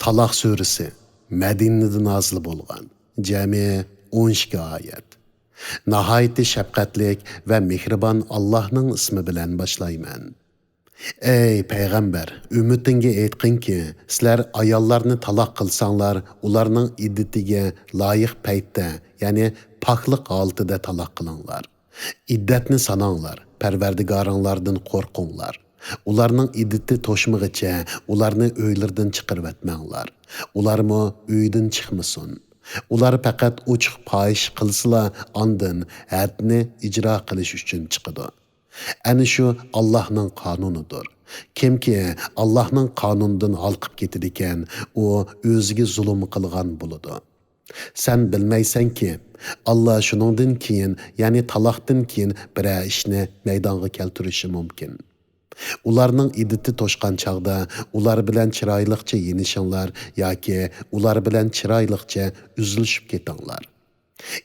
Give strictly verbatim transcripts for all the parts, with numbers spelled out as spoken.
تالاق سۈرىسى، مەدىنىدە نازىل بولغان، جەمئىي ئون ئىككى ئايەت. ناھايىتى شەپقەتلىك ۋە مېھرىبان ئاللاھنىڭ ئىسمى بىلەن باشلايمەن. ئەي پەيغەمبەر، ئۈممىتىڭگە ئېيتقىنكى، سىلەر ئاياللارنى تالاق قىلساڭلار، ئۇلارنىڭ ئىددىتىگە لايىق پەيتتە، يەنى پاكلىق ھالىتىدە تالاق قىلىڭلار. ئىددەتنى ساناڭلار، پەرۋەردىگارىڭلاردىن قورقۇڭلار. ئۇلارنىڭ ئىددىتى توشمىغىچە ئۇلارنى ئۆيلىرىدىن چىقىرىۋەتمەڭلار. ئۇلارمۇ ئۆيدىن چىقمىسۇن. ئۇلار پەقەت ئوچۇق پاھىشە قىلسىلا، ئاندىن ھەدنى ئىجرا قىلىش ئۈچۈن چىقىدۇ. ئەنە شۇ ئاللاھنىڭ قانۇنىدۇر. كىمكى ئاللاھنىڭ قانۇنىدىن ھالقىپ كېتىدىكەن، ئۇ ئۆزىگە زۇلۇم قىلغان بولىدۇ. سەن بىلمەيسەنكى، ئاللا شۇنىڭدىن كېيىن، يەنى تالاقتىن كېيىن بىرەر ئىشنى مەيدانغا كەلتۈرۈشى مۇمكىن. ئۇلارنىڭ ئىددىتى توشقان چاغدا ئۇلار بىلەن چىرايلىقچە يېنىشىڭلار ياكى ئۇلار بىلەن چىرايلىقچە ئۈزۈلۈشۈپ كېتىڭلار.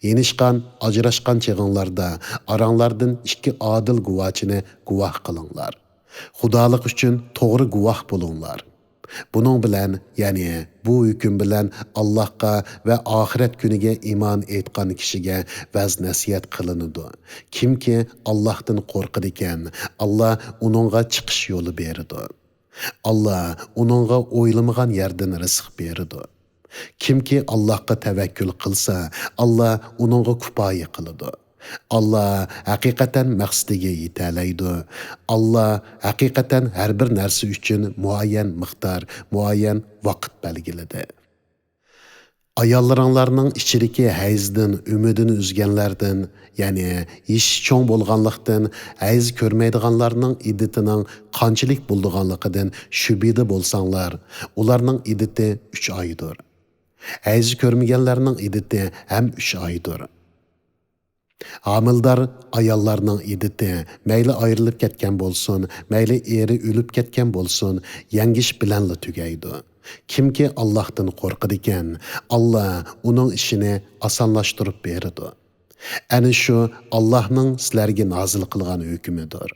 يېنىشقان، ئاجراشقان چېغىڭلاردا ئاراڭلاردىن ئىككى ئادىل گۇۋاچىنى گۇۋاھ قىلىڭلار. خۇدالىق ئۈچۈن توغرا گۇۋاھ بولۇڭلار. بۇنىڭ بىلەن، يەنى بۇ ھۆكۈم بىلەن ئاللاھقا ۋە ئاخىرەت كۈنىگە ئىمان ئېيتقان كىشىگە ۋەز-نەسىھەت قىلىنىدۇ. كىمكى ئاللاھتىن قورقىدىكەن، ئاللا ئۇنىڭغا چىقىش يولى بېرىدۇ. ئاللا ئۇنىڭغا ئويلىمىغان يەردىن رىزىق بېرىدۇ. كىمكى ئاللاھقا تەۋەككۈل قىلسا، ئاللا ئۇنىڭغا كۇپايە قىلىدۇ. ئاللا ھەقىقەتەن مەقسىتىگە يېتەلەيدۇ. ئاللا ھەقىقەتەن ھەر بىر نەرسە ئۈچۈن مۇئەييەن مىقدار، مۇئەييەن ۋاقىت بەلگىلىدى. ئاياللىرىڭلارنىڭ ئىچىدىكى ھەيزدىن ئۈمىدىنى ئۈزگەنلەردىن، يەنى يېشى چوڭ بولغانلىقتىن، ھەيز كۆرمەيدىغانلارنىڭ ئىددىتىنىڭ قانچىلىك بولىدىغانلىقىدىن شۈبھىدە بولساڭلار، ئۇلارنىڭ ئىددىتى ئۈچ ئايدۇر. ھەيز كۆرمىگەنلەرنىڭ ئىددىتى ھەم ئۈچ ئايدۇر. ھامىلىدار ئاياللارنىڭ ئىددىتى مەيلى ئايرىلىپ كەتكەن بولسۇن، مەيلى ئېرى ئۆلۈپ كەتكەن بولسۇن، يەڭگىش بىلەنلا تۈگەيدۇ. كىمكى ئاللاھتىن قورقىدىكەن، ئاللا ئۇنىڭ ئىشىنى ئاسانلاشتۇرۇپ بېرىدۇ. ئەنە شۇ ئاللاھنىڭ سىلەرگە نازىل قىلغان ھۆكمىدۇر.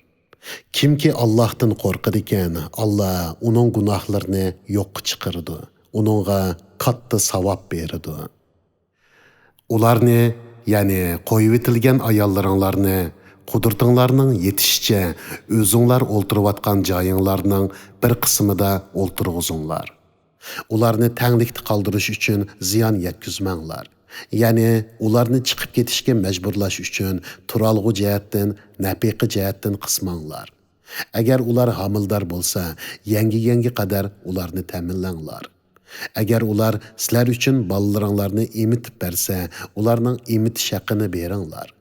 كىمكى ئاللاھتىن قورقىدىكەن، ئاللا ئۇنىڭ گۇناھلىرىنى يوققا چىقىرىدۇ، ئۇنىڭغا كاتتا ساۋاب بېرىدۇ. ئۇلارنى، يەنى قويۇۋېتىلگەن ئاياللىرىڭلارنى، قۇدرىتىڭلارنىڭ يېتىشىچە ئۆزۈڭلار ئولتۇرۇۋاتقان جايىڭلارنىڭ بىر قىسمىدا ئولتۇرغۇزۇڭلار. ئۇلارنى تەڭلىكتە قالدۇرۇش ئۈچۈن زىيان يەتكۈزمەڭلار. يەنى ئۇلارنى چىقىپ كېتىشكە مەجبۇرلاش ئۈچۈن تۇرالغۇ جەھەتتىن، نەپىقە جەھەتتىن قىسماڭلار. ئەگەر ئۇلار ھامىلىدار بولسا، يەڭگىگەنگە قەدەر ئۇلارنى تەمىنلەڭلار. ئەگەر ئۇلار سىلەر ئۈچۈن بالىلىرىڭلارنى ئېمىتىپ بەرسە، ئۇلارنىڭ ئېمىتىش ھەققىنى بېرىڭلار.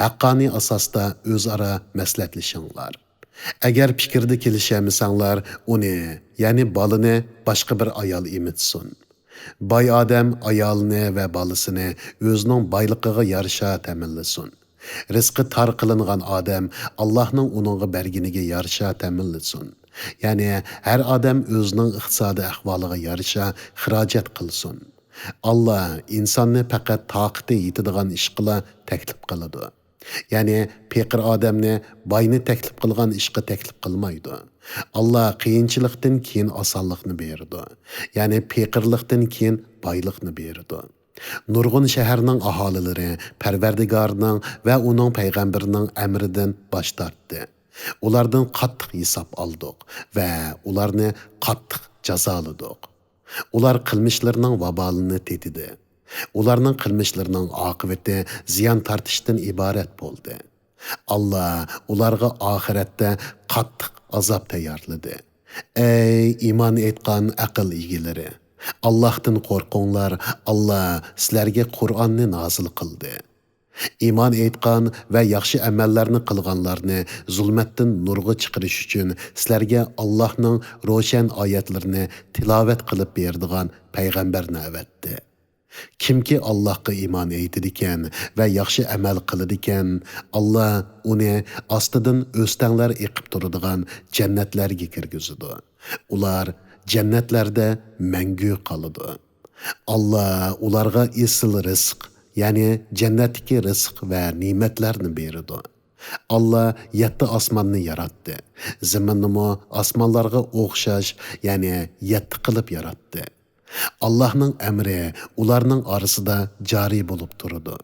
ھەققانىي ئاساستا ئۆزئارا مەسلىھەتلىشىڭلار. ئەگەر پىكىردە كېلىشەلمىسەڭلار، ئۇنى، يەنى بالىنى باشقا بىر ئايال ئېمىتسۇن. باي ئادەم ئايالىنى ۋە بالىسىنى ئۆزىنىڭ بايلىقىغا يارىشا تەمىنلىسۇن. رىزقى تار قىلىنغان ئادەم ئاللاھنىڭ ئۇنىڭغا بەرگىنىگە يارىشا تەمىنلىسۇن. يەنى ھەر ئادەم ئۆزىنىڭ ئىقتىسادىي ئەھۋالىغا يارىشا خىراجەت قىلسۇن. ئاللا ئىنساننى پەقەت تاقىتى يېتىدىغان ئىشقىلا تەكلىپ قىلىدۇ. يەنى پېقىر ئادەمنى باينى تەكلىپ قىلغان ئىشقا تەكلىپ قىلمايدۇ. ئاللا قىيىنچىلىقتىن كېيىن ئاسانلىقنى بېرىدۇ. يەنى پېقىرلىقتىن كېيىن بايلىقنى بېرىدۇ. نۇرغۇن شەھەرنىڭ ئاھالىلىرى پەرۋەردىگارنىڭ ۋە ئۇنىڭ پەيغەمبىرىنىڭ ئەمرىدىن باش تارتتى. ئۇلاردىن قاتتىق ھېساب ئالدۇق ۋە ئۇلارنى قاتتىق جازالىدۇق. ئۇلار قىلمىشلىرىنىڭ ۋابالىنى تېتىدى. ئۇلارنىڭ قىلمىشلىرىنىڭ ئاقىۋىتى زىيان تارتىشتىن ئىبارەت بولدى. ئاللا ئۇلارغا ئاخىرەتتە قاتتىق ئازاب تەييارلىدى. ئەي ئىمان ئېيتقان ئەقىل ئىگىلىرى! ئاللاھتىن قورقۇڭلار، ئاللا سىلەرگە قۇرئاننى نازىل قىلدى. ئىمان ئېيتقان ۋە ياخشى ئەمەللەرنى قىلغانلارنى زۇلمەتتىن نۇرغا چىقىرىش ئۈچۈن سىلەرگە ئاللاھنىڭ روشەن ئايەتلىرىنى تىلاۋەت قىلىپ بېرىدىغان پەيغەمبەرنى ئەۋەتتى. كىمكى ئاللاھقا ئىمان ئېيتىدىكەن ۋە ياخشى ئەمەل قىلىدىكەن، ئاللا ئۇنى ئاستىدىن ئۆستەڭلەر ئېقىپ تۇرىدىغان جەننەتلەرگە كىرگۈزىدۇ. ئۇلار جەننەتلەردە مەڭگۈ قالىدۇ. ئاللا ئۇلارغا ئېسىل رىزىق، يەنى جەننەتتىكى رىزىق ۋە نېمەتلەرنى بېرىدۇ. ئاللا يەتتە ئاسماننى ياراتتى. زېمىننىمۇ ئاسمانلارغا ئوخشاش، يەنى يەتتە قىلىپ ياراتتى. ئاللاھنىڭ ئەمرى ئۇلارنىڭ ئارىسىدا جارى بولۇپ تۇرىدۇ.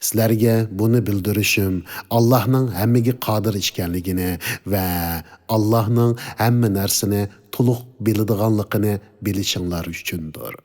سىلەرگە بۇنى بىلدۈرۈشۈم ئاللاھنىڭ ھەممىگە قادىر ئىكەنلىكىنى ۋە ئاللاھنىڭ ھەممە نەرسىنى تولۇق بىلىدىغانلىقىنى بىلىشىڭلار ئۈچۈندۇر.